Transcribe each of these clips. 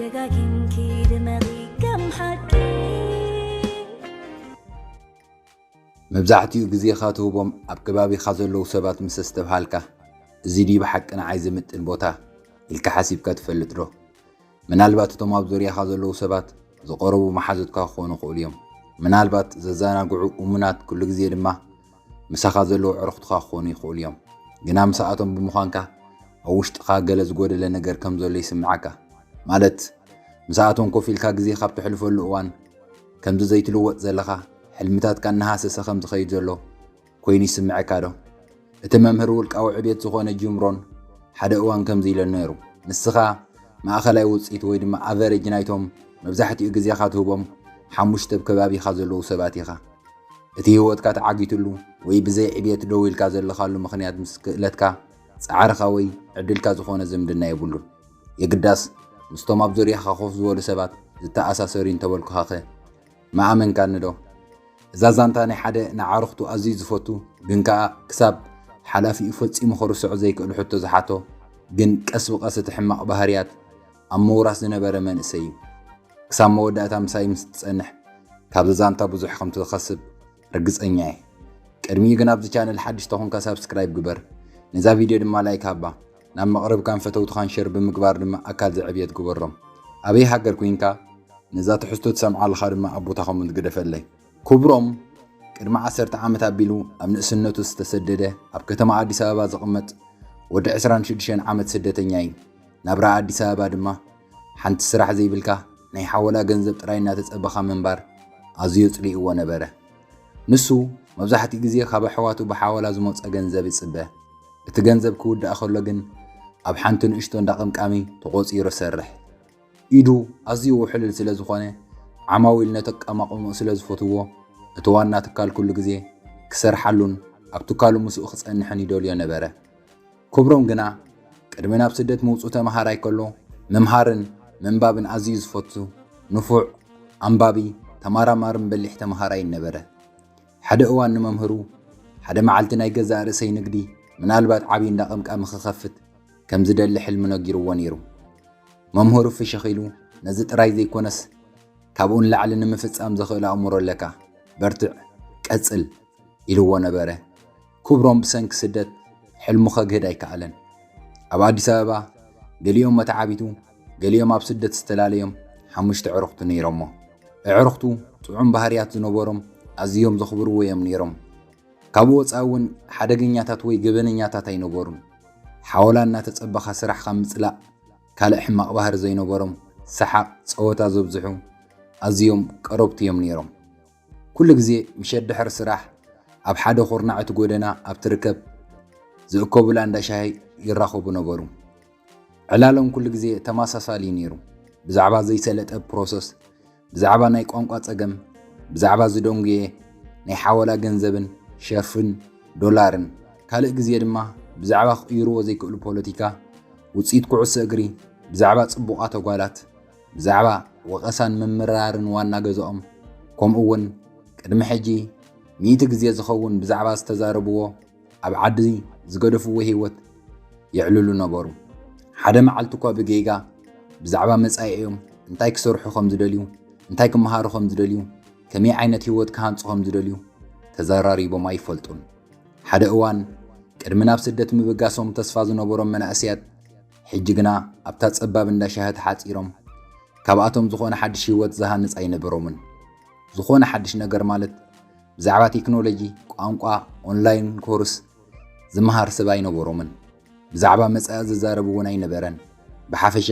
ደጋጊምኪ ድመቒ ከም ሓቂ። መብዛሕትኡ ግዜኻ ትህቦም ኣብ ከባቢኻ ዘለዉ ሰባት ምስ ኣስተብሃልካ፣ "እዚ ድዩ ብሓቂ ንዓይ ዝምጥን ቦታ?" ኢልካ ሓሲብካ ትፈልጥ ዶ? ምናልባት እቶም ኣብ ዙርያኻ ዘለዉ ሰባት ዝቐረቡ መሓዙትካ ክኾኑ ይኽእሉ እዮም። ምናልባት ዘዘናግዑ እሙናት፣ ኩሉ ግዜ ድማ ምሳኻ ዘለዉ ኣዕሩኽትኻ ክኾኑ ይኽእሉ እዮም። ግና ምስኣቶም ብምዃንካ ኣብ ውሽጥኻ ገለ ዝጎደለ ነገር ከም ዘሎ ይስምዓካ። ማለት ምስኣቶም ኮፍ ኢልካ ግዜ ካብ ተሕልፈሉ እዋን ከምዚ ዘይትልወጥ ዘለኻ፣ ሕልምታትካ እናሃሰሰ ከም ዝኸይድ ዘሎ ኮይኑ ይስምዐካ ዶ? እቲ መምህር ውልቃዊ ዕቤት ዝኾነ ጂም ሮን ሓደ እዋን ከምዚ ኢለኒ ነይሩ። ንስኻ ማእኸላይ ውፅኢት ወይ ድማ ኣቨሬጅ ናይቶም መብዛሕትኡ ግዜኻ ትህቦም ሓሙሽተ ኣብ ከባቢኻ ዘለዉ ሰባት ኢኻ። እቲ ህይወትካ ተዓጊትሉ ወይ ብዘይ ዕቤት ደው ኢልካ ዘለኻሉ ምኽንያት ምስ ክእለትካ፣ ፃዕርኻ ወይ ዕድልካ ዝኾነ ዝምድና የብሉን። የግዳስ ምስቶም ኣብ ዙርያኻ ኮፍ ዝበሉ ሰባት ዝተኣሳሰሩ እዩ እንተበልኩኻኸ ምኣመንካኒ ዶ? እዛ ዛንታ ናይ ሓደ ንዓርኽቱ ኣዝዩ ዝፈቱ ግን ከኣ ክሳብ ሓላፊኡ ፈጺሙ ክርስዖ ዘይክእል ሕቶ ዝሓቶ፣ ግን ቀስ ብቐስ እቲ ሕማቕ ባህርያት ኣብ ምውራስ ዝነበረ መንእሰይ እዩ። ክሳብ መወዳእታ ምሳይ ምስ ትጸንሕ ካብዚ ዛንታ ብዙሕ ከም ትኸስብ ርግጸኛ እየ። ቅድሚኡ ግን ኣብዚ ቻነል ሓድሽ ተኾንካ ሳብስክራይብ ግበር፣ ነዛ ቪድዮ ድማ ላይክ ሃባ፣ ናብ መቕርብካን ፈተውትኻን ሸር ብምግባር ድማ ኣካል ዝዕብየት ግበሮም። ኣበይ ሃገር ኮይንካ ነዛ ትሕዝቶ ትሰምዓ ኣለኻ ድማ ኣብ ቦታ ኮመንት ግደፈለይ። ክብሮም ቅድሚ ዓሰርተ ዓመት ኣቢሉ ኣብ ንእስነቱ ዝተሰደደ፣ ኣብ ከተማ ኣዲስ ኣበባ ዝቕመጥ ወዲ ዕስራን ሽዱሽተን ዓመት ስደተኛ እዩ። ናብራ ኣዲስ ኣበባ ድማ ሓንቲ ስራሕ ዘይብልካ ናይ ሓወላ ገንዘብ ጥራይ እናተጸበኻ ምንባር ኣዝዩ ጽሊእዎ ነበረ። ንሱ መብዛሕትኡ ግዜ ካብ ኣሕዋቱ ብሓወላ ዝመጸ ገንዘብ ይጽበ። እቲ ገንዘብ ክውዳእ ከሎ ግን ኣብ ሓንቲ ንእሽቶ እንዳቐምቃሚ ተቖጺሩ ሰርሕ። ኢዱ ኣዝዩ ውሕሉል ስለ ዝኾነ፣ ዓማዊል ነቲ ኣቀማቕምኡ ስለ ዝፈትዎ፣ እቲ ዋና ትካል ኩሉ ግዜ ክሰርሓሉን ኣብ ትካሉ ምስኡ ክጸንሕን ይደልዮ ነበረ። ክብሮም ግና ቅድሚ ናብ ስደት ምውጹ ተመሃራይ ከሎ፣ ምምሃርን ምንባብን ኣዝዩ ዝፈቱ፣ ንፉዕ፣ ኣንባቢ፣ ተማራማርን በሊሕ ተመሃራይን ነበረ። ሓደ እዋን ንመምህሩ፣ ሓደ መዓልቲ ናይ ገዛእ ርእሰይ ንግዲ፣ ምናልባት ዓቢ እንዳቐምቃሚ ክኸፍት ከም ዝደሊ ሕልሚ ነጊርዎ ነይሩ። መምህሩ ፍሽኽ ኢሉ፣ "ነዚ ጥራይ ዘይኮነስ፣ ካብኡ ንላዕሊ ንምፍጻም ዘኽእል ኣእምሮ ኣለካ። በርትዕ፣ ቀጽል" ኢልዎ ነበረ። ክብሮም ብሰንኪ ስደት ሕልሙ ከግህድ ኣይከኣለን። ኣብ ኣዲስ ኣበባ ገሊኦም መተዓቢቱ፣ ገሊኦም ኣብ ስደት ዝተላለዮም ሓሙሽተ ኣዕሩኽቱ ነይሮሞ። ኣዕሩኽቱ ጥዑም ባህርያት ዝነበሮም፣ ኣዝዮም ዘኽብርዎ እዮም ነይሮም። ካብኡ ወጻኢ እውን ሓደገኛታት ወይ ገበነኛታት ኣይነበሩን። ሓወላ እናተጸበኻ ስራሕኻ ምጽላእ ካልእ ሕማቕ ባህሪ ዘይነበሮም፣ ሰሓቕ፣ ጸወታ ዘብዝሑ፣ ኣዝዮም ቀረብቲ እዮም ነይሮም። ኩሉ ግዜ ምሸት ድሕሪ ስራሕ ኣብ ሓደ ኩርናዕ እቲ ጎደና ኣብ ትርከብ ዝእከቡላ እንዳ ሻሂ ይራኸቡ ነበሩ። ዕላሎም ኩሉ ግዜ ተመሳሳሊ እዩ ነይሩ። ብዛዕባ ዘይሰለጠ ፕሮሰስ፣ ብዛዕባ ናይ ቋንቋ ጸገም፣ ብዛዕባ ዝደንጉየ ናይ ሓወላ ገንዘብን ሸርፍን ዶላርን፣ ካልእ ግዜ ድማ ብዛዕባ ክቕይርዎ ዘይክእሉ ፖለቲካ፣ ውጽኢት ኩዕሶ እግሪ፣ ብዛዕባ ጽቡቓት ኣጓላት፣ ብዛዕባ ወቐሳን ምምርራርን ዋና ገዛኦም፣ ከምኡ እውን ቅድሚ ሕጂ ሚእቲ ግዜ ዝኸውን ብዛዕባ ዝተዛረብዎ ኣብ ዓዲ ዝገደፍዎ ህይወት የዕልሉ ነበሩ። ሓደ መዓልቲ እኳ ብጌጋ ብዛዕባ መጻኢኦም፣ እንታይ ክሰርሑ ከም ዝደልዩ፣ እንታይ ክመሃሩ ከም ዝደልዩ፣ ከመይ ዓይነት ህይወት ክሃንጹ ከም ዝደልዩ ተዘራሪቦም ኣይፈልጡን። ሓደ እዋን ቅድሚ ናብ ስደት ምብጋሶም ተስፋ ዝነበሮም መናእሰያት፣ ሕጂ ግና ኣብታ ጸባብ እንዳ ሻሂ ተሓጺሮም፣ ካብኣቶም ዝኾነ ሓድሽ ህይወት ዝሃንጽ ኣይነበሮምን። ዝኾነ ሓድሽ ነገር ማለት ብዛዕባ ቴክኖሎጂ፣ ቋንቋ፣ ኦንላይን ኮርስ ዝመሃር ሰብ ኣይነበሮምን። ብዛዕባ መጻኢ ዝዛረብ እውን ኣይነበረን። ብሓፈሻ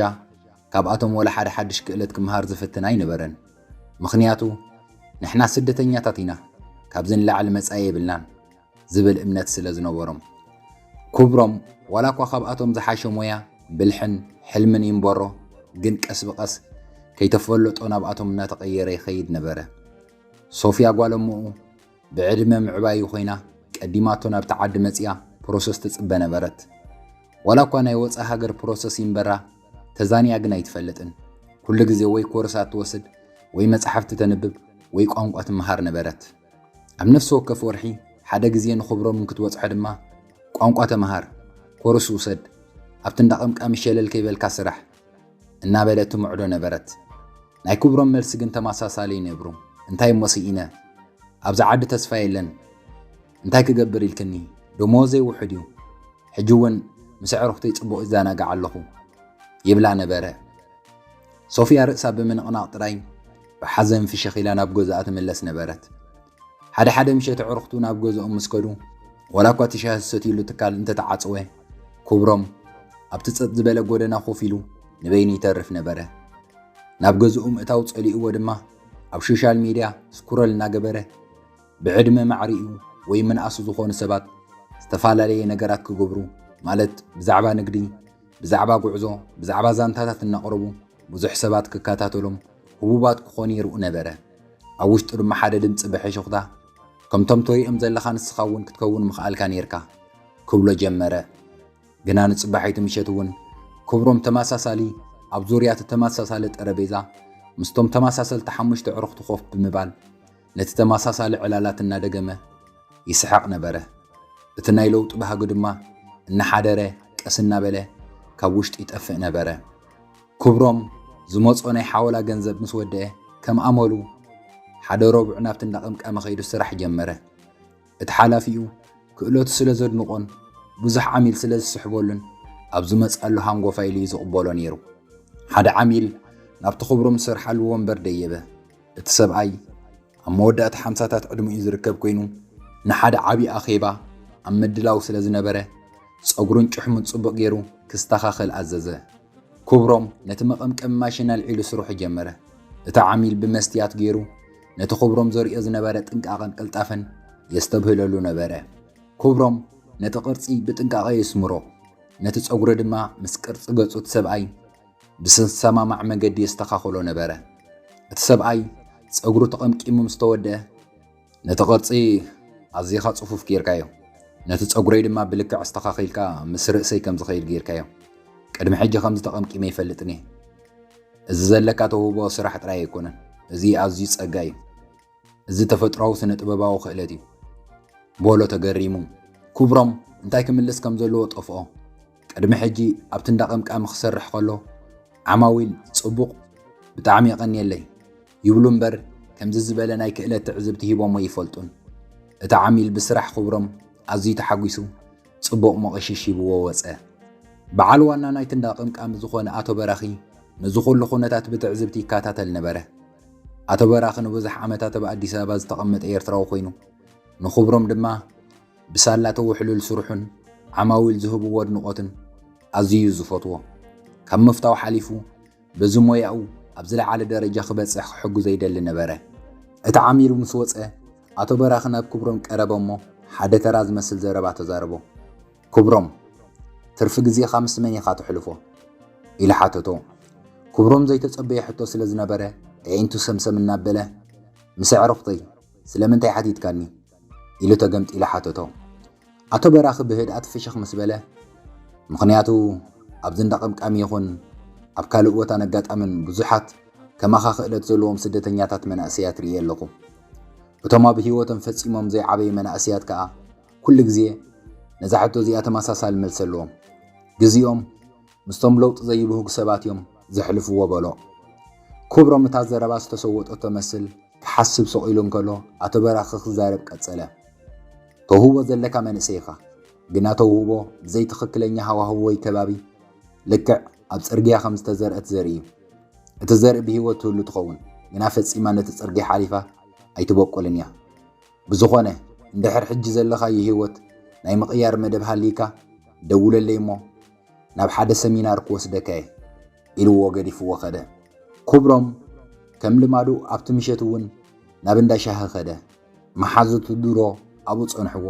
ካብኣቶም ወላ ሓደ ሓድሽ ክእለት ክመሃር ዝፍትን ኣይነበረን። ምኽንያቱ ንሕና ስደተኛታት ኢና፣ ካብዚ ንላዕሊ መጻኢ የብልናን ዝብል እምነት ስለ ዝነበሮም። ክብሮም ዋላ እኳ ካብኣቶም ዝሓሸ ሞያ፣ ብልሕን ሕልምን ይንበሮ፣ ግን ቀስ ብቐስ ከይተፈለጦ ናብኣቶም እናተቐየረ ይኸይድ ነበረ። ሶፍያ ጓል እሞኡ ብዕድመ ምዕባዩ ኮይና ቀዲማቶ ናብቲ ዓዲ መጺኣ ፕሮሰስ ትጽበ ነበረት። ዋላ እኳ ናይ ወጻኢ ሃገር ፕሮሰስ ይንበራ ተዛንያ ግን ኣይትፈልጥን። ኩሉ ግዜ ወይ ኮርሳት ትወስድ ወይ መጻሕፍቲ ተንብብ ወይ ቋንቋ ትመሃር ነበረት። ኣብ ነፍሲ ወከፍ ወርሒ ሓደ ግዜ ንኽብሮም እንክትበጽሖ ድማ ቋንቋ ተመሃር፣ ኮርስ ውሰድ፣ ኣብቲ እንዳ ቀምቃሚ ሸለል ከይበልካ ስራሕ። እናበለት ትምዕዶ ነበረት። ናይ ክብሮም መልሲ ግን ተመሳሳሊ ነይሩ። እንታይ እሞ ስኢነ? ኣብዚ ዓዲ ተስፋ የለን። እንታይ ክገብር ኢልክኒ? ደሞዘይ ውሑድ እዩ። ሕጂ እውን ምስ ኣዕሩኽተይ ጽቡቕ ይዘናጋዕ ኣለኹ ይብላ ነበረ። ሶፍያ ርእሳ ብምንቕናቕ ጥራይ ብሓዘን ፍሽኽ ኢላ ናብ ገዝኣ ትምለስ ነበረት። ሓደ ሓደ ምሸት ኣዕሩኽቱ ናብ ገዝኦም ምስ ከዱ፣ ዋላ እኳ እቲ ሻሂ ዝሰትዩሉ ትካል እንተተዓጽወ፣ ክብሮም ኣብቲ ጸጥ ዝበለ ጎደና ኮፍ ኢሉ ንበይኑ ይተርፍ ነበረ። ናብ ገዝኡ ምእታው ጸሊእዎ ድማ ኣብ ሶሻል ሚድያ ስክሮል እናገበረ፣ ብዕድመ ማዕሪኡ ወይ ምንኣሱ ዝኾኑ ሰባት ዝተፈላለየ ነገራት ክገብሩ፣ ማለት ብዛዕባ ንግዲ፣ ብዛዕባ ጉዕዞ፣ ብዛዕባ ዛንታታት እናቕረቡ ብዙሕ ሰባት ክከታተሎም ህቡባት ክኾኑ ይርኡ ነበረ። ኣብ ውሽጡ ድማ ሓደ ድምፂ ብሕሹኽታ፣ ከምቶም ትሪኦም ዘለኻ ንስኻ እውን ክትከውን ምኽኣልካ ነይርካ ክብሎ ጀመረ። ግና ንፅባሒቱ ምሸት እውን ክብሮም ተመሳሳሊ፣ ኣብ ዙርያ እቲ ተመሳሳሊ ጠረጴዛ ምስቶም ተመሳሰልቲ ሓሙሽተ ኣዕሩኽቱ ኮፍ ብምባል ነቲ ተመሳሳሊ ዕላላት እናደገመ ይስሕቕ ነበረ። እቲ ናይ ለውጢ ባህጊ ድማ እናሓደረ ቀስ እናበለ ካብ ውሽጡ ይጠፍእ ነበረ። ክብሮም ዝመጾ ናይ ሓወላ ገንዘብ ምስ ወደአ ከም ኣመሉ ሓደ ረቡዕ ናብቲ እንዳቐምቃሚ ከይዱ ስራሕ ጀመረ። እቲ ሓላፊኡ ክእለቱ ስለ ዘድንቖን ብዙሕ ዓሚል ስለ ዝስሕበሉን ኣብ ዝመጽኣሉ ሃንጎፋ ኢሉ እዩ ዝቕበሎ ነይሩ። ሓደ ዓሚል ናብቲ ክብሮም ዝሰርሓሉ ወንበር ደየበ። እቲ ሰብኣይ ኣብ መወዳእታ ሓምሳታት ዕድመኡ ዝርከብ ኮይኑ፣ ንሓደ ዓቢ ኣኼባ ኣብ ምድላው ስለ ዝነበረ፣ ጸጉሩን ጭሕሙን ጽቡቕ ገይሩ ክስተኻኸል ኣዘዘ። ክብሮም ነቲ መቐምቀሚ ማሽን ኣልዒሉ ስርሑ ጀመረ። እቲ ዓሚል ብመስትያት ገይሩ ነቲ ክብሮም ዘርእዮ ዝነበረ ጥንቃቐን ቅልጣፈን የስተብህለሉ ነበረ። ክብሮም ነቲ ቅርጺ ብጥንቃቐ የስምሮ፣ ነቲ ጸጉሪ ድማ ምስ ቅርጺ ገጹ እቲ ሰብኣይ ብዝሰማማዕ መገዲ የስተኻኽሎ ነበረ። እቲ ሰብኣይ ጸጉሩ ተቐምቂሙ ምስ ተወደአ፣ "ነቲ ቅርጺ ኣዚኻ ጽፉፍ ጌርካዮ፣ ነቲ ጸጉረይ ድማ ብልክዕ ኣስተኻኺልካ ምስ ርእሰይ ከም ዝኸይድ ጌርካዮ። ቅድሚ ሕጂ ከምዚ ተቐምቂመ ኣይፈልጥን እየ። እዚ ዘለካ ተውህቦ ስራሕ ጥራይ ኣይኮነን፣ እዚ ኣዝዩ ጸጋ እዩ። እዚ ተፈጥሮኣዊ ስነ ጥበባዊ ክእለት እዩ" በሎ ተገሪሙ። ክብሮም እንታይ ክምልስ ከም ዘለዎ ጠፍኦ። ቅድሚ ሕጂ ኣብቲ እንዳ ቀምቃሚ ክሰርሕ ከሎ ዓማዊል "ጽቡቕ፣ ብጣዕሚ የቐንየለይ" ይብሉ እምበር ከምዚ ዝበለ ናይ ክእለት ትዕዝብቲ ሂቦሞ ኣይፈልጡን። እቲ ዓሚል ብስራሕ ክብሮም ኣዝዩ ተሓጒሱ ጽቡቕ መቐሽሽ ሂብዎ ወጸ። በዓል ዋና ናይቲ እንዳ ቀምቃሚ ዝኾነ ኣቶ በራኺ ነዚ ኩሉ ኩነታት ብትዕዝብቲ ይከታተል ነበረ። ኣቶ በራኺ ንብዙሕ ዓመታት ኣብ ኣዲስ ኣበባ ዝተቐመጠ ኤርትራዊ ኮይኑ፣ ንክብሮም ድማ ብሳላ ተውሕሉል ስርሑን ዓማዊል ዝህብዎ ኣድንቖትን ኣዝዩ እዩ ዝፈትዎ። ካብ ምፍታው ሓሊፉ በዚ ሞያኡ ኣብ ዝለዓለ ደረጃ ክበጽሕ ክሕግዞ ይደሊ ነበረ። እቲ ዓሚል ምስ ወጸ፣ ኣቶ በራኺ ናብ ክብሮም ቀረበ እሞ ሓደ ተራ ዝመስል ዘረባ ተዛረቦ። "ክብሮም፣ ትርፊ ግዜኻ ምስ መን ኢኻ ተሕልፎ?" ኢሉ ሓተቶ። ክብሮም ዘይተጸበየ ሕቶ ስለ ዝነበረ፣ ኣዒንቱ ሰምሰም እናበለ፣ "ምስ ኣዕሩኽተይ፣ ስለምንታይ ሓቲትካኒ?" ኢሉ ተገምጢሉ ሓተቶ። ኣቶ በራኺ ብህድኣት ፍሽኽ ምስ በለ፣ "ምኽንያቱ ኣብዚ እንዳ ቀምቃሚ ይኹን ኣብ ካልእ ቦታን ኣጋጣምን ብዙሓት ከማኻ ክእለት ዘለዎም ስደተኛታት መናእሰያት ርእየ ኣለኹ። እቶም ኣብ ህይወቶም ፈጺሞም ዘይዓበዩ መናእሰያት ከኣ ኩሉ ግዜ ነዛ ሕቶ እዚኣ ተመሳሳሊ መልሲ ኣለዎም። ግዜኦም ምስቶም ለውጢ ዘይብህጉ ሰባት እዮም ዘሕልፍዎ" በሎ። ክብሮም እታ ዘረባ ዝተሰወጦ ተመስል ክሓስብ ስቕ ኢሉ እንከሎ፣ ኣቶ በራኺ ክዛረብ ቀጸለ። "ተውህቦ ዘለካ መንእሰይ ኢኻ፣ ግና ተውህቦ ብዘይትኽክለኛ ሃዋህው ወይ ከባቢ ልክዕ ኣብ ጽርግያ ከም ዝተዘርአት ዘርኢ እዩ። እቲ ዘርኢ ብህይወት ትህሉ ትኸውን፣ ግና ፈጺማ ነቲ ጽርግያ ሓሊፋ ኣይትበቁልን እያ። ብዝኾነ፣ እንድሕር ሕጂ ዘለኻዮ ህይወት ናይ ምቕያር መደብ ሃልይካ፣ ደውለለይ እሞ ናብ ሓደ ሰሚናር ክወስደካ እየ" ኢልዎ ገዲፍዎ ከደ። ክብሮም ከም ልማዱ ኣብቲ ምሸት እውን ናብ እንዳ ሻሂ ከደ። መሓዙቱ ድሮ ኣብኡ ጸንሕዎ።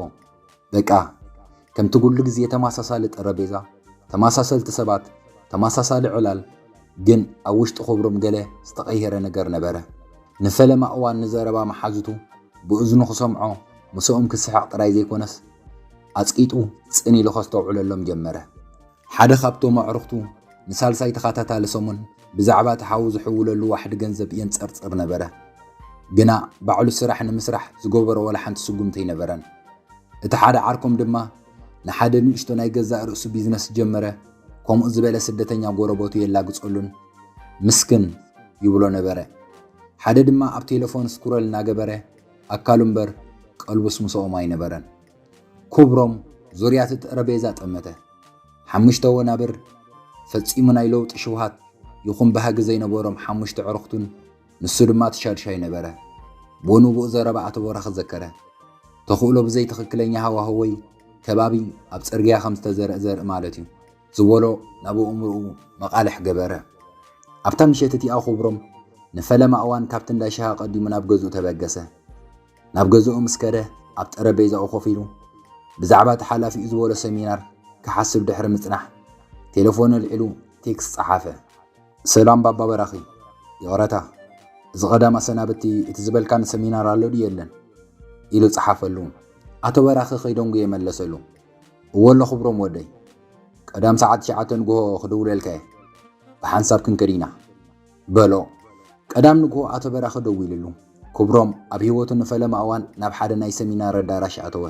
በቃ፣ ከምቲ ኩሉ ግዜ ተመሳሳሊ ጠረጴዛ፣ ተመሳሰልቲ ሰባት፣ ተመሳሳሊ ዕላል፣ ግን ኣብ ውሽጢ ክብሮም ገለ ዝተቐየረ ነገር ነበረ። ንፈለማ እዋን ንዘረባ መሓዙቱ ብእዝኑ ክሰምዖ፣ ምስኦም ክስሕቕ ጥራይ ዘይኮነስ፣ ኣጽቂጡ ጽን ኢሉ ከስተውዕለሎም ጀመረ። ሓደ ካብቶም ኣዕሩኽቱ ንሳልሳይ ተኸታታሊ ሰሙን ብዛዕባ እቲ ሓዉ ዝሕውለሉ ዋሕዲ ገንዘብ የንጸርጽር ነበረ። ግና ባዕሉ ስራሕ ንምስራሕ ዝገበሮ ዋላ ሓንቲ ስጉምቲ ኣይነበረን። እቲ ሓደ ዓርኮም ድማ ንሓደ ንእሽቶ ናይ ገዛእ ርእሱ ቢዝነስ ጀመረ። ከምኡ ዝበለ ስደተኛ ጎረበቱ የላግጸሉን ምስክን ይብሎ ነበረ። ሓደ ድማ ኣብ ቴሌፎን ስክሮል እናገበረ ኣካሉ እምበር ቀልቡስ ምስኦም ኣይነበረን። ኩብሮም ዙርያ እቲ ጠረጴዛ ጠመተ። ሓሙሽተ ወናብር፣ ፈጺሙ ናይ ለውጢ ሽውሃት ይኹን ባህጊ ዘይነበሮም ሓሙሽተ ኣዕሩኽቱን ንሱ ድማ እቲ ሻድሻይ ነበረ። ብኡ ንብኡ ዘረባ ኣቶ በራኺ ዘከረ። ተኽእሎ ብዘይ ትኽክለኛ ሃዋህው ወይ ከባቢ ኣብ ጽርግያ ከም ዝተዘርአ ዘርኢ ማለት እዩ ዝበሎ ናብ ኣእምሮኡ መቓልሕ ገበረ። ኣብታ ምሸት እቲኣ ኩብሮም ንፈለማ እዋን ካብቲ እንዳ ሻሂ ኣቐዲሙ ናብ ገዝኡ ተበገሰ። ናብ ገዝኡ ምስ ከደ ኣብ ጠረጴዛኡ ኮፍ ኢሉ ብዛዕባ እቲ ሓላፊኡ ዝበሎ ሰሚናር ክሓስብ ድሕሪ ምጽናሕ ቴሌፎኑ ኣልዒሉ ቴክስት ጸሓፈ። ሰላም ባባ በራኺ፣ ይቕረታ፣ እዚ ቀዳም ኣሰናብቲ እቲ ዝበልካኒ ሰሚናር ኣሎ ድዩ የለን? ኢሉ ጸሓፈሉ። ኣቶ በራኺ ከይደንጉየ መለሰሉ። እወ ኣሎ ክብሮም ወደይ፣ ቀዳም ሰዓት ትሽዓተ ንግሆ ክድውለልካ እየ፣ ብሓንሳብ ክንከድ ኢና በሎ። ቀዳም ንግሆ ኣቶ በራኺ ደዊልሉ። ክብሮም ኣብ ህይወቱ ንፈለማ እዋን ናብ ሓደ ናይ ሰሚናር ኣዳራሽ ኣተወ።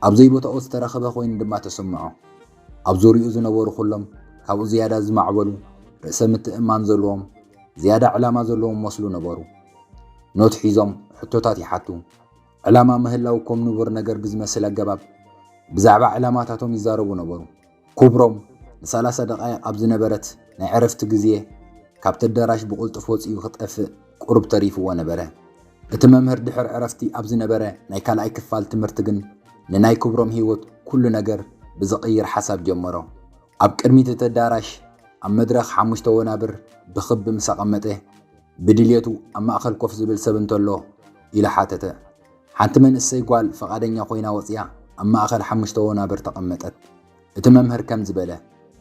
ኣብ ዘይቦታኡ ዝተረኸበ ኮይኑ ድማ ተሰምዖ። ኣብ ዙርያኡ ዝነበሩ ኩሎም ካብኡ ዝያዳ ዝማዕበሉ፣ ርእሰ ምትእምማን ዘለዎም፣ ዝያዳ ዕላማ ዘለዎም መስሉ ነበሩ። ኖት ሒዞም ሕቶታት ይሓቱ። ዕላማ ምህላው ከም ንቡር ነገር ብዝመስል ኣገባብ ብዛዕባ ዕላማታቶም ይዛረቡ ነበሩ። ኩብሮም ንሰላሳ ደቓይቕ ኣብ ዝነበረት ናይ ዕረፍቲ ግዜ ካብቲ ኣዳራሽ ብቕልጡፍ ወጺኡ ክጠፍእ ቁሩብ ተሪፍዎ ነበረ። እቲ መምህር ድሕሪ ዕረፍቲ ኣብ ዝነበረ ናይ ካልኣይ ክፋል ትምህርቲ ግን ንናይ ኩብሮም ህይወት ኩሉ ነገር ብዝቕይር ሓሳብ ጀመሮ። ኣብ ቅድሚት እቲ ኣዳራሽ ኣብ መድረኽ ሓሙሽተ ወናብር ብኽቢ ምስ ኣቐመጠ፣ ብድልየቱ ኣብ ማእከል ኮፍ ዝብል ሰብ እንተሎ ኢሉ ሓተተ። ሓንቲ መንእሰይ ጓል ፈቓደኛ ኮይና ወጺኣ ኣብ ማእከል ሓሙሽተ ወናብር ተቐመጠት። እቲ መምህር ከምዚ በለ፣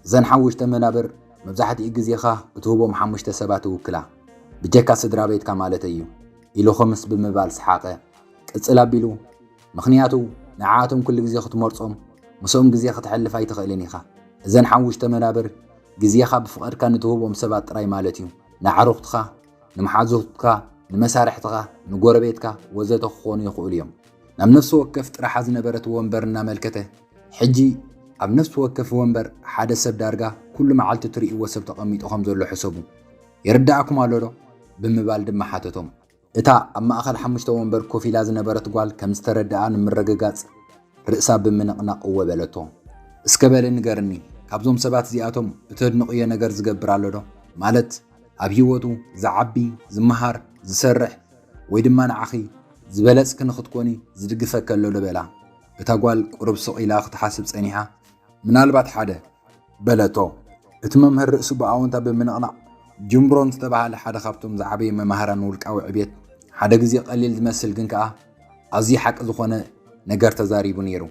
እዘን ሓሙሽተ መናብር መብዛሕትኡ ግዜኻ እትህቦም ሓሙሽተ ሰባት ይውክላ፣ ብጀካ ስድራ ቤትካ ማለተይ እዩ ኢሉ ክምስ ብምባል ሰሓቐ። ቅጽል ኣቢሉ፣ ምኽንያቱ ንዓኣቶም ኩሉ ግዜ ክትመርጾም፣ ምስኦም ግዜ ከተሕልፍ ኣይትኽእልን ኢኻ። እዘን ሓሙሽተ መናብር ግዜኻ ብፍቓድካ ንትህቦም ሰባት ጥራይ ማለት እዩ። ንኣዕሩኽትኻ፣ ንመሓዙትካ፣ ንመሳርሕትኻ፣ ንጎረቤትካ ወዘተ ክኾኑ ይኽእሉ እዮም። ናብ ነፍሲ ወከፍ ጥራሓ ዝነበረት ወንበር እናመልከተ፣ ሕጂ ኣብ ነፍሲ ወከፍ ወንበር ሓደ ሰብ ዳርጋ ኩሉ መዓልቲ ትርእይዎ ሰብ ተቐሚጡ ከም ዘሎ ሕሰቡ። ይርድኣኩም ኣሎ ዶ? ብምባል ድማ ሓተቶም። እታ ኣብ ማእከል ሓሙሽተ ወንበር ኮፍ ኢላ ዝነበረት ጓል ከም ዝተረድኣ ንምርግጋጽ ርእሳ ብምንቕናቕ እወ በለቶ። እስከ በሊ ንገርኒ፣ ካብዞም ሰባት እዚኣቶም እተድንቕዮ ነገር ዝገብር ኣሎ ዶ? ማለት ኣብ ህይወቱ ዝዓቢ፣ ዝመሃር፣ ዝሰርሕ ወይ ድማ ንዓኺ ዝበለጽኪ ንኽትኮኒ ዝድግፈኪ ኣሎ ዶ በላ። እታ ጓል ቁሩብ ስቕ ኢላ ክትሓስብ ጸኒሓ፣ ምናልባት ሓደ በለቶ። እቲ መምህር ርእሱ ብኣወንታ ብምንቕናቕ፣ ጅም ሮን ዝተባህለ ሓደ ካብቶም ዝዓበዩ መማህራን ውልቃዊ ዕብየት፣ ሓደ ግዜ ቀሊል ዝመስል ግን ከኣ ኣዝዩ ሓቂ ዝኾነ ነገር ተዛሪቡ ነይሩ።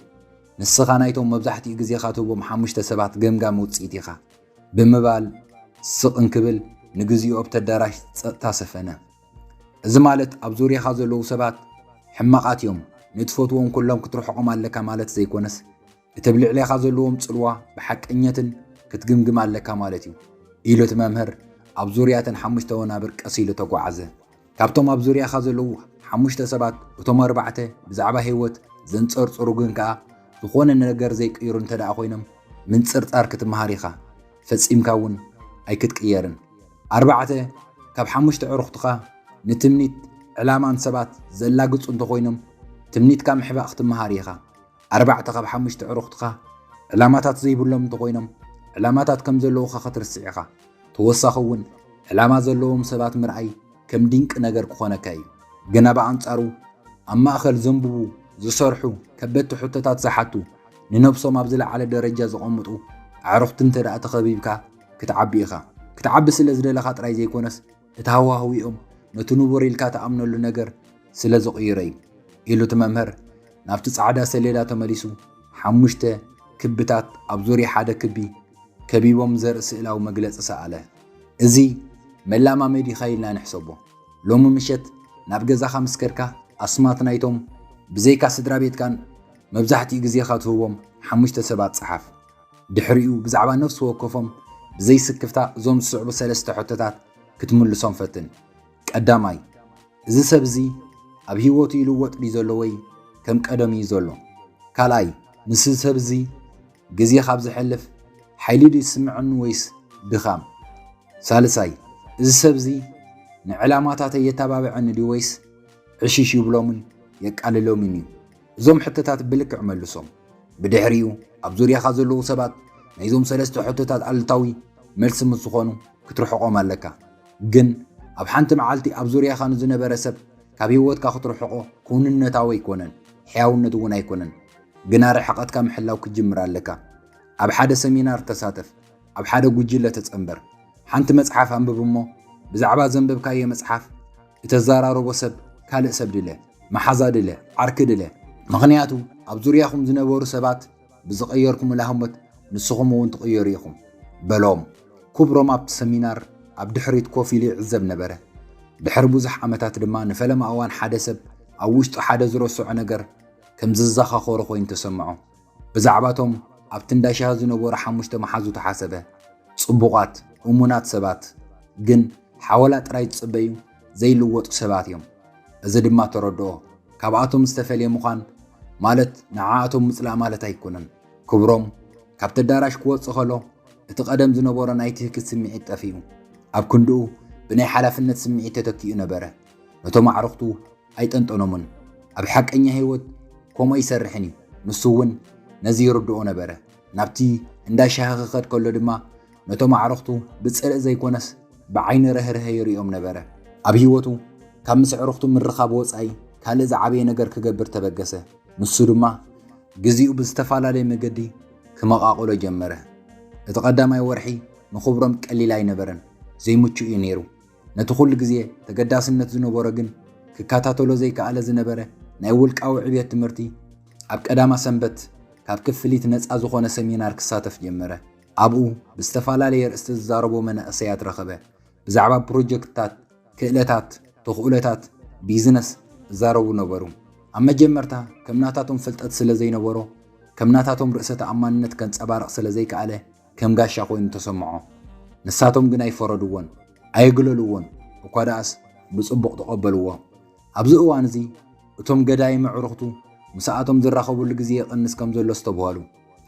ንስኻ ናይቶም መብዛሕትኡ ግዜኻ ትህቦም ሓሙሽተ ሰባት ገምጋም ውጽኢት ኢኻ ብምባል ስቕ እንክብል ንግዚኡ ኣብቲ ኣዳራሽ ጸጥታ ሰፈነ። እዚ ማለት ኣብ ዙርያኻ ዘለዉ ሰባት ሕማቓት እዮም፣ ንትፈትዎም ኩሎም ክትርሕቖም ኣለካ ማለት ዘይኮነስ፣ እቲ ኣብ ልዕሌኻ ዘለዎም ጽልዋ ብሓቀኛትን ክትግምግም ኣለካ ማለት እዩ ኢሉ እቲ መምህር ኣብ ዙርያ እተን ሓሙሽተ ወናብር ቀስ ኢሉ ተጓዓዘ። ካብቶም ኣብ ዙርያኻ ዘለዉ ሓሙሽተ ሰባት እቶም ኣርባዕተ ብዛዕባ ህይወት ዘንጸርጽሩ ግን ከኣ ዝኾነ ነገር ዘይቅይሩ እንተ ደኣ ኮይኖም ምንጽርጻር ክትመሃር ኢኻ። ፈጺምካ እውን ኣይክትቅየርን። ኣርባዕተ ካብ ሓሙሽተ ኣዕሩኽትኻ ንትምኒት ዕላማን ሰባት ዘላግጹ እንተኾይኖም ትምኒትካ ምሕባእ ክትመሃር ኢኻ። ኣርባዕተ ካብ ሓሙሽተ ኣዕሩኽትኻ ዕላማታት ዘይብሎም እንተኾይኖም ዕላማታት ከም ዘለዉኻ ክትርስዕ ኢኻ። ተወሳኺ እውን ዕላማ ዘለዎም ሰባት ምርኣይ ከም ድንቂ ነገር ክኾነካ እዩ። ግና ብኣንጻሩ ኣብ ማእከል ዘንብቡ፣ ዝሰርሑ፣ ከበድቲ ሕቶታት ዝሓቱ፣ ንነብሶም ኣብ ዝለዓለ ደረጃ ዘቐምጡ ኣዕሩኽቲ እንተ ደኣ ተኸቢብካ ክትዓቢ ኢኻ። ክትዓቢ ስለ ዝደለኻ ጥራይ ዘይኮነስ እቲ ሃዋህውኦም ነቲ ንቡር ኢልካ ትኣምነሉ ነገር ስለ ዝቕይሮ እዩ ኢሉ እቲ መምህር ናብቲ ጻዕዳ ሰሌዳ ተመሊሱ ሓሙሽተ ክብታት ኣብ ዙርያ ሓደ ክቢ ከቢቦም ዘርኢ ስእላዊ መግለጺ ሰኣለ። እዚ መላማመዲ ኢኻ ኢልና ንሕሰቦ። ሎሚ ምሸት ናብ ገዛኻ ምስ ከድካ ኣስማት ናይቶም ብዘይካ ስድራ ቤትካን መብዛሕትኡ ግዜኻ ትህቦም ሓሙሽተ ሰባት ጸሓፍ። ድሕሪኡ ብዛዕባ ነፍሲ ወከፎም ብዘይ ስክፍታ እዞም ዝስዕቡ ሰለስተ ሕቶታት ክትምልሶም ፈትን። ቀዳማይ፣ እዚ ሰብ እዚ ኣብ ህይወቱ ይልወጥ ድዩ ዘሎ ወይ ከም ቀደሙ እዩ ዘሎ? ካልኣይ፣ ምስዚ ሰብ እዚ ግዜ ካብ ዘሕልፍ ሓይሊ ድዩ ዝስምዐኒ ወይስ ድኻም? ሳልሳይ፣ እዚ ሰብዚ ንዕላማታተይ የተባብዐኒ ድዩ ወይስ ዕሽሽ ይብሎምን የቃልሎምን እዩ? እዞም ሕቶታት ብልክዕ መልሶም። ብድሕሪኡ ኣብ ዙርያኻ ዘለዉ ሰባት ናይዞም ሰለስተ ሕቶታት ኣሉታዊ መልሲ ምስ ዝኾኑ ክትርሕቖም ኣለካ። ግን ኣብ ሓንቲ መዓልቲ ኣብ ዙርያኻ ንዝነበረ ሰብ ካብ ህይወትካ ክትርሕቖ ክውንነታዊ ኣይኮነን፣ ሕያውነት እውን ኣይኮነን። ግና ርሕቐትካ ምሕላው ክትጅምር ኣለካ። ኣብ ሓደ ሰሚናር ተሳተፍ፣ ኣብ ሓደ ጉጅለ ተጸንበር። ሓንቲ መጽሓፍ ኣንብብ እሞ ብዛዕባ ዘንበብካዮ መጽሓፍ እተዘራርቦ ሰብ ካልእ ሰብ ድለ፣ መሓዛ ድለ፣ ዓርኪ ድለ። ምኽንያቱ ኣብ ዙርያኹም ዝነበሩ ሰባት ብዝቐየርኩምላ ህሞት ንስኹም እውን ትቕየሩ ኢኹም በሎም። ኩብሮም ኣብቲ ሰሚናር ኣብ ድሕሪት ኮፍ ኢሉ ይዕዘብ ነበረ። ድሕሪ ብዙሕ ዓመታት ድማ ንፈለማ እዋን ሓደ ሰብ ኣብ ውሽጡ ሓደ ዝረስዖ ነገር ከም ዝዘኻኸሮ ኮይኑ ተሰምዖ። ብዛዕባቶም ኣብቲ እንዳ ሻሂ ዝነበሩ ሓሙሽተ መሓዙ ተሓሰበ። ጽቡቓት፣ እሙናት ሰባት፣ ግን ሓወላ ጥራይ ዝጽበዩ ዘይልወጡ ሰባት እዮም። እዚ ድማ ተረድኦ። ካብኣቶም ዝተፈልየ ምዃን ማለት ንዓኣቶም ምጽላእ ማለት ኣይኮነን። ክብሮም ካብቲ ኣዳራሽ ክወጽእ ከሎ እቲ ቀደም ዝነበሮ ናይ ትህክት ስምዒት ጠፊኡ። ኣብ ክንድኡ ብናይ ሓላፍነት ስምዒት ተተኪኡ ነበረ። ነቶም ኣዕሩኽቱ ኣይጠንጠኖምን። ኣብ ሓቀኛ ህይወት ከምኡ ኣይሰርሕን እዩ። ንሱ እውን ነዚ ይርድኦ ነበረ። ናብቲ እንዳ ሻሂ ክኸድ ከሎ ድማ ነቶም ኣዕሩኽቱ ብጽልኢ ዘይኮነስ ብዓይኒ ርህርሀ ይርእዮም ነበረ። ኣብ ህይወቱ ካብ ምስ ኣዕሩኽቱ ምርኻብ ወጻኢ ካልእ ዝዓበየ ነገር ክገብር ተበገሰ። ንሱ ድማ ግዜኡ ብዝተፈላለየ መገዲ ክመቓቕሎ ጀመረ። እቲ ቀዳማይ ወርሒ ንኹብሮም ቀሊል ኣይነበረን፣ ዘይምቹእ እዩ ነይሩ። ነቲ ኩሉ ግዜ ተገዳስነት ዝነበሮ ግን ክከታተሎ ዘይከኣለ ዝነበረ ናይ ውልቃዊ ዕብየት ትምህርቲ፣ ኣብ ቀዳማ ሰንበት ካብ ክፍሊት ነጻ ዝኾነ ሰሚናር ክሳተፍ ጀመረ። ኣብኡ ብዝተፈላለየ ኣርእስቲ ዝዛረቡ መናእሰያት ረኸበ። ብዛዕባ ፕሮጀክትታት፣ ክእለታት፣ ተኽእሎታት ቢዝነስ ይዛረቡ ነበሩ። ኣብ መጀመርታ ከም ናታቶም ፍልጠት ስለ ዘይነበሮ፣ ከም ናታቶም ርእሰ ተኣማንነት ከንጸባርቕ ስለ ዘይከኣለ፣ ከም ጋሻ ኮይኑ ተሰምዖ። ንሳቶም ግን ኣይፈረድዎን፣ ኣየግለልዎን፣ እኳ ደኣስ ብጽቡቕ ተቐበልዎ። ኣብዚ እዋን እዚ እቶም ገዳይም ኣዕሩኽቱ ምስኣቶም ዝራኸብሉ ግዜ ይቕንስ ከም ዘሎ ኣስተብሃሉ።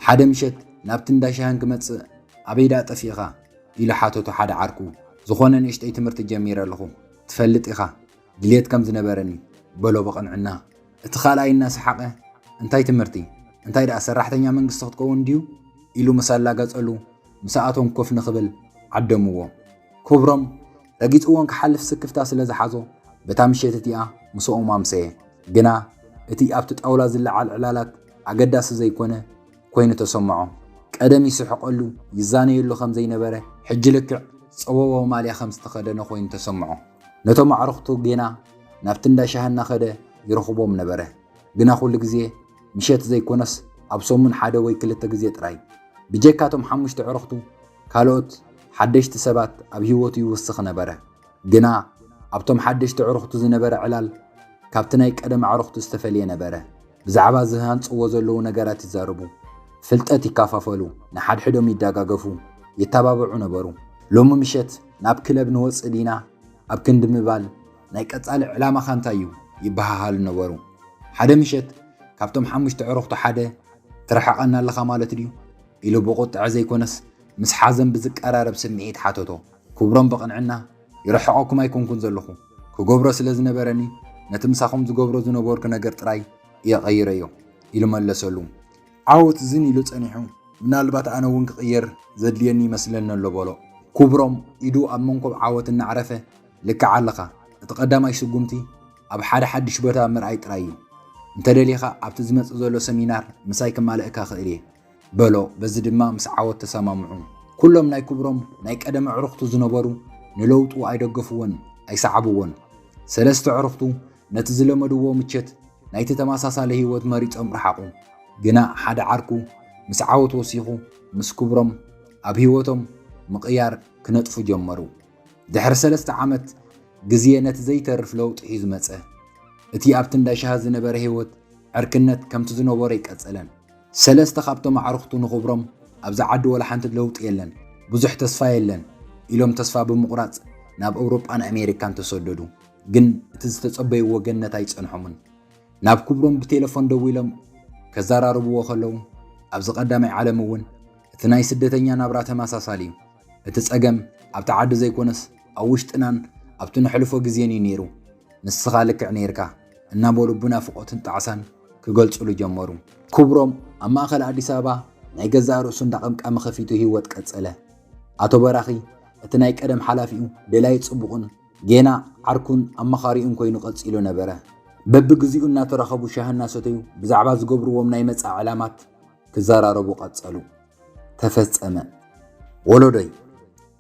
ሓደ ምሸት ናብቲ እንዳ ሻሂ ክመጽእ፣ "ኣበይ ደኣ ጠፊእኻ?" ኢሉ ሓተቶ ሓደ ዓርኩ። "ዝኾነ ንእሽተይ ትምህርቲ ጀሚረ ኣለኹ፣ ትፈልጥ ኢኻ፣ ድልየት ከም ዝነበረኒ" በሎ ብቕንዕና። እቲ ካልኣይ እናሰሓቐ፣ "እንታይ ትምህርቲ? እንታይ ደኣ ሰራሕተኛ መንግስቲ ክትከውን ድዩ?" ኢሉ ምስ ኣላገጸሉ፣ ምስኣቶም ኮፍ ንኽብል ዓደምዎ። ክብሮም ረጊጽዎን ክሓልፍ ስክፍታ ስለ ዝሓዞ፣ በታ ምሸት እቲኣ ምስኦም ኣምሰየ። ግና እቲ ኣብቲ ጣውላ ዝለዓል ዕላላት ኣገዳሲ ዘይኮነ ኮይኑ ተሰምዖ። ቀደም ይስሕቐሉ፣ ይዛነየሉ ከም ዘይነበረ፣ ሕጂ ልክዕ ጸወዎ ማልያ ከም ዝተኸደነ ኮይኑ ተሰምዖ። ነቶም ኣዕሩኽቱ ጌና ናብቲ እንዳ ሻሂ እናኸደ ይረኽቦም ነበረ። ግና ኩሉ ግዜ ምሸት ዘይኮነስ፣ ኣብ ሰሙን ሓደ ወይ ክልተ ግዜ ጥራይ። ብጀካቶም ሓሙሽተ ኣዕሩኽቱ፣ ካልኦት ሓደሽቲ ሰባት ኣብ ህይወቱ ይውስኽ ነበረ። ግና ኣብቶም ሓደሽቲ ኣዕሩኽቱ ዝነበረ ዕላል ካብቲ ናይ ቀደም ኣዕሩኽቱ ዝተፈልየ ነበረ። ብዛዕባ ዝሃንጽዎ ዘለዉ ነገራት ይዛረቡ፣ ፍልጠት ይከፋፈሉ፣ ንሓድሕዶም ይደጋገፉ፣ ይተባብዑ ነበሩ። ሎሚ ምሸት ናብ ክለብ ንወጽእ ዲና ኣብ ክንዲ ምባል፣ "ናይ ቀጻሊ ዕላማኻ እንታይ እዩ?" ይበሃሃሉ ነበሩ። ሓደ ምሸት ካብቶም ሓሙሽተ ኣዕሩኽቱ ሓደ፣ "ትርሕቐና ኣለኻ ማለት ድዩ?" ኢሉ ብቑጥዐ ዘይኮነስ ምስ ሓዘን ብዝቀራረብ ስምዒት ሓተቶ። ክብሮም ብቕንዕና፣ "ይርሕቐኩም ኣይኮንኩን ዘለኹ። ክገብሮ ስለ ዝነበረኒ ነቲ ምሳኹም ዝገብሮ ዝነበርኩ ነገር ጥራይ እየ ቀይረዮ" ኢሉ መለሰሉ። ዓወት ዝን ኢሉ ጸኒሑ፣ "ምናልባት ኣነ እውን ክቕየር ዘድልየኒ ይመስለኒ ኣሎ" በሎ። ክብሮም ኢዱ ኣብ መንኮብ ዓወት እናዕረፈ፣ "ልክዕ ኣለኻ። እቲ ቀዳማይ ስጉምቲ ኣብ ሓደ ሓድሽ ቦታ ምርኣይ ጥራይ እዩ። እንተደሊኻ ኣብቲ ዝመጽእ ዘሎ ሰሚናር ምሳይ ክማልእካ እኽእል እየ" በሎ። በዚ ድማ ምስ ዓወት ተሰማምዑ። ኩሎም ናይ ክብሮም ናይ ቀደም ኣዕሩኽቱ ዝነበሩ ንለውጡ ኣይደገፍዎን፣ ኣይሰዓብዎን። ሰለስተ ኣዕሩኽቱ ነቲ ዝለመድዎ ምቸት ናይቲ ተመሳሳሊ ህይወት መሪጾም ረሓቑ። ግና ሓደ ዓርኩ ምስ ዓወት ወሲኹ ምስ ክብሮም ኣብ ህይወቶም ምቕያር ክነጥፉ ጀመሩ። ድሕሪ ሰለስተ ዓመት ግዜ ነቲ ዘይተርፍ ለውጢ ሒዙ መጸ። እቲ ኣብቲ እንዳ ሻሂ ዝነበረ ህይወት ዕርክነት ከምቲ ዝነበሮ ኣይቀጸለን። ሰለስተ ካብቶም ኣዕሩኽቱ ንኽብሮም፣ "ኣብዚ ዓዲ ወላ ሓንቲ ለውጢ የለን፣ ብዙሕ ተስፋ የለን" ኢሎም ተስፋ ብምቑራጽ ናብ ኣውሮጳን ኣሜሪካን ተሰደዱ። ግን እቲ ዝተጸበይዎ ገነት ኣይጸንሖምን። ናብ ክብሮም ብቴሌፎን ደዊሎም ከዘራርብዎ ከለዉ፣ ኣብዚ ቀዳማይ ዓለም እውን እቲ ናይ ስደተኛ ናብራ ተመሳሳሊ እዩ። እቲ ጸገም ኣብቲ ዓዲ ዘይኮነስ ኣብ ውሽጥናን ኣብቲ ነሕልፎ ግዜን እዩ ነይሩ። ንስኻ ልክዕ ነይርካ እናበሉ ብናፍቖትን ጣዕሳን ክገልጹሉ ጀመሩ። ክብሮም ኣብ ማእከል ኣዲስ ኣበባ ናይ ገዛእ ርእሱ እንዳቐምቀመ ከፊቱ ህይወት ቀጸለ። ኣቶ በራኺ እቲ ናይ ቀደም ሓላፊኡ ደላይ ጽቡቕን ጌና ዓርኩን ኣማኻሪኡን ኮይኑ ቀጺሉ ነበረ። በብግዚኡ እናተራኸቡ ሻሂ እናሰተዩ ብዛዕባ ዝገብርዎም ናይ መጻኢ ዕላማት ክዘራረቡ ቀጸሉ። ተፈጸመ። ወለዶይ፣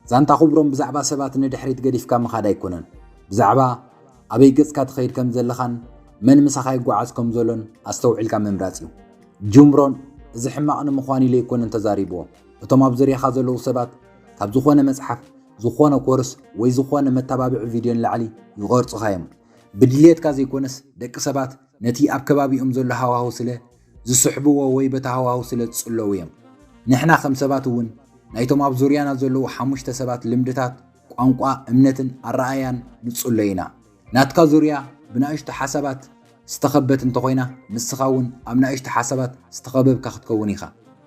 ዛንታ ክብሮም ብዛዕባ ሰባት ንድሕሪት ገዲፍካ ምኻድ ኣይኮነን። ብዛዕባ ኣበይ ገጽካ ትኸይድ ከም ዘለኻን መን ምሳኻ ይጓዓዝ ከም ዘሎን ኣስተውዒልካ ምምራጽ እዩ። ጅምሮን እዚ ሕማቕ ንምዃን ኢለ ኣይኮነን ተዛሪብዎ። እቶም ኣብ ዙርያኻ ዘለዉ ሰባት ካብ ዝኾነ መጽሓፍ፣ ዝኾነ ኮርስ ወይ ዝኾነ መተባብዒ ቪድዮ ንላዕሊ ይቐርጹኻ እዮም። ብድልየትካ ዘይኮነስ ደቂ ሰባት ነቲ ኣብ ከባቢኦም ዘሎ ሃዋህው ስለ ዝስሕብዎ ወይ በቲ ሃዋህው ስለ ዝጽለዉ እዮም። ንሕና ከም ሰባት እውን ናይቶም ኣብ ዙርያና ዘለዉ ሓሙሽተ ሰባት ልምድታት፣ ቋንቋ፣ እምነትን ኣረኣእያን ንጽሎ ኢና። ናትካ ዙርያ ብናእሽቱ ሓሳባት ዝተኸበት እንተኾይና፣ ንስኻ እውን ኣብ ናእሽቱ ሓሳባት ዝተኸበብካ ክትከውን ኢኻ።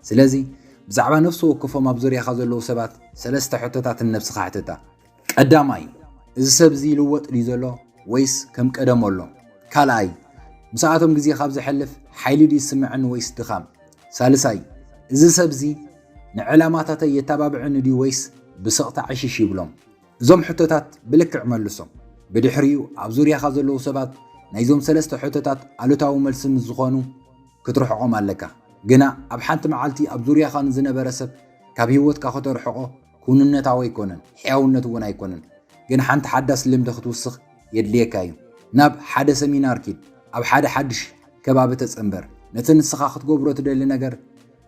ስለዚ ብዛዕባ ነፍሲ ወከፎም ኣብ ዙርያኻ ዘለዉ ሰባት ሰለስተ ሕቶታት ንነብስኻ ሕተታ። ቀዳማይ፣ እዚ ሰብ እዚ ይልወጥ ድዩ ዘሎ ወይስ ከም ቀደሙ ኣሎ? ካልኣይ፣ ምስኣቶም ግዜ ካብ ዘሕልፍ ሓይሊ ድዩ ዝስምዐኒ ወይስ ድኻም? ሳልሳይ፣ እዚ ሰብ እዚ ንዕላማታተይ የተባብዐኒ ድዩ ወይስ ብስቕታ ዕሽሽ ይብሎም? እዞም ሕቶታት ብልክዕ መልሶም። ብድሕሪኡ ኣብ ዙርያኻ ዘለዉ ሰባት ናይዞም ሰለስተ ሕቶታት ኣሉታዊ መልሲ ምስ ዝኾኑ ክትርሕቖም ኣለካ። ግና ኣብ ሓንቲ መዓልቲ ኣብ ዙርያኻ ንዝነበረ ሰብ ካብ ህይወትካ ከተርሕቖ ክውንነታዊ ኣይኮነን፣ ሕያውነት እውን ኣይኮነን። ግን ሓንቲ ሓዳስ ልምዲ ክትውስኽ የድልየካ እዩ። ናብ ሓደ ሰሚናር ኪድ፣ ኣብ ሓደ ሓድሽ ከባቢ ተጸንበር። ነቲ ንስኻ ክትገብሮ ትደሊ ነገር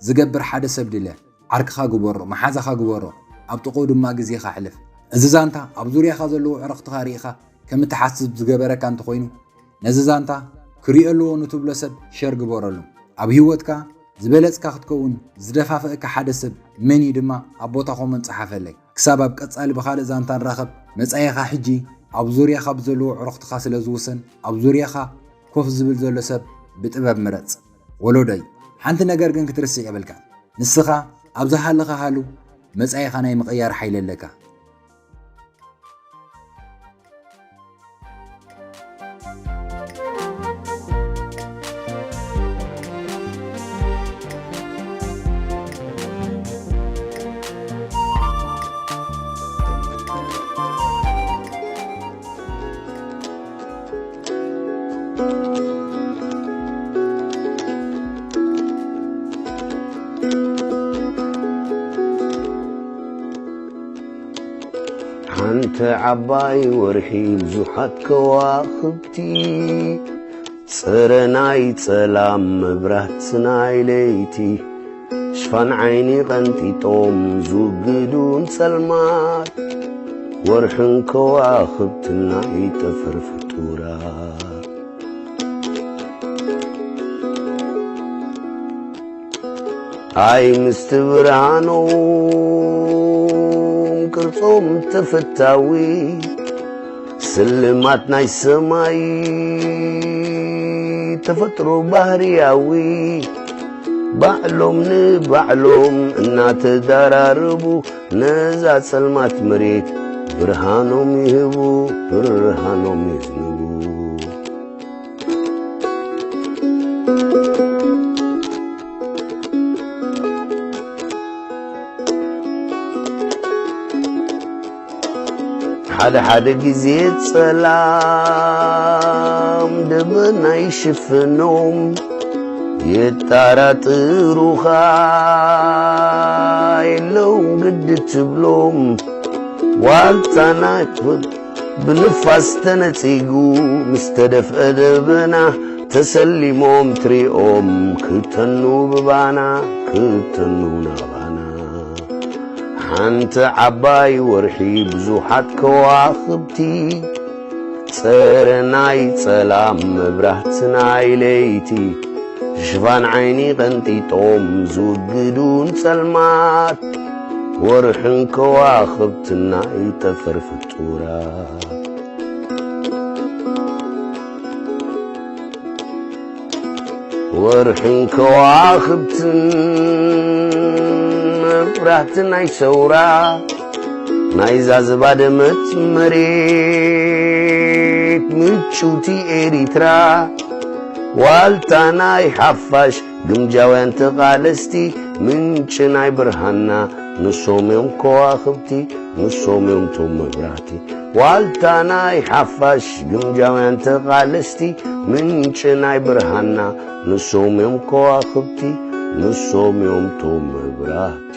ዝገብር ሓደ ሰብ ድለ። ዓርክኻ ግበሮ፣ መሓዛኻ ግበሮ፣ ኣብ ጥቕኡ ድማ ግዜኻ ኣሕልፍ። እዚ ዛንታ ኣብ ዙርያኻ ዘለዉ ኣዕሩኽትኻ ርኢኻ ከም እትሓስብ ዝገበረካ እንተኾይኑ፣ ነዚ ዛንታ ክሪኦ ኣለዎ ንትብሎ ሰብ ሸር ግበረሉ። ኣብ ህይወትካ ዝበለጽካ ክትከውን ዝደፋፍኣካ ሓደ ሰብ መን እዩ ድማ ኣብ ቦታ ኮመንት ጸሓፈለይ። ክሳብ ኣብ ቀጻሊ ብኻልእ ዛንታ ንራኸብ፣ መጻኢኻ ሕጂ ኣብ ዙርያኻ ብዘለዉ ኣዕሩኽትኻ ስለ ዝውሰን፣ ኣብ ዙርያኻ ኮፍ ዝብል ዘሎ ሰብ ብጥበብ ምረጽ። ወለዶይ፣ ሓንቲ ነገር ግን ክትርስዕ የብልካን። ንስኻ ኣብ ዝሃለኻ ሃሉ፣ መጻኢኻ ናይ ምቕያር ሓይሊ ኣለካ። ሓንቲ ዓባይ ወርሒ ብዙሓት ከዋኽብቲ፣ ጽረ ናይ ጸላም መብራህቲ ናይ ለይቲ፣ ሽፋን ዓይኒ ቀንጢጦም ዝውግዱ ንጸልማት፣ ወርሕን ከዋኽብትን ናይ ጠፈር ፍጡራት። ኣይ ምስቲ ብርሃኖም ቅርጾም ተፈታዊ፣ ስልማት ናይ ሰማይ ተፈጥሮ ባህርያዊ፣ ባዕሎም ንባዕሎም እናተዳራረቡ፣ ነዛ ጸልማት መሬት ብርሃኖም ይህቡ፣ ብርሃኖም የዝንቡ። ሓደ ሓደ ግዜ ጸላም ደበና ይሽፍኖም፣ የጣራጥሩኻ የለውን ግዲ ትብሎም። ዋልታ ናይ ክብድ ብንፋስ ተነጺጉ፣ ምስ ተደፍአ ደበና ተሰሊሞም ትሪኦም፣ ክተኑ ብባና፣ ክተኑ ናባና። ሓንቲ ዓባይ ወርሒ ብዙሓት ከዋኽብቲ፣ ጸረ ናይ ጸላም መብራህቲ ናይ ለይቲ፣ ሽፋን ዓይኒ ቀንጢጦም ዝውግዱ ንጸልማት፣ ወርሕን ከዋኽብትን ናይ ጠፈር ፍጡራት። ወርሕን ከዋኽብትን መብራህቲ ናይ ሰውራ፣ ናይዛ ዝባደመት መሬት ምጭውቲ ኤሪትራ፣ ዋልታ ናይ ሓፋሽ ግምጃውያን ተቓለስቲ፣ ምንጪ ናይ ብርሃንና ንሶም እዮም ከዋኽብቲ፣ ንሶም እዮም ቶም መብራህቲ። ዋልታ ናይ ሓፋሽ ግምጃውያን ተቓለስቲ፣ ምንጪ ናይ ብርሃንና ንሶም እዮም ከዋኽብቲ፣ ንሶም እዮም ቶም መብራህቲ።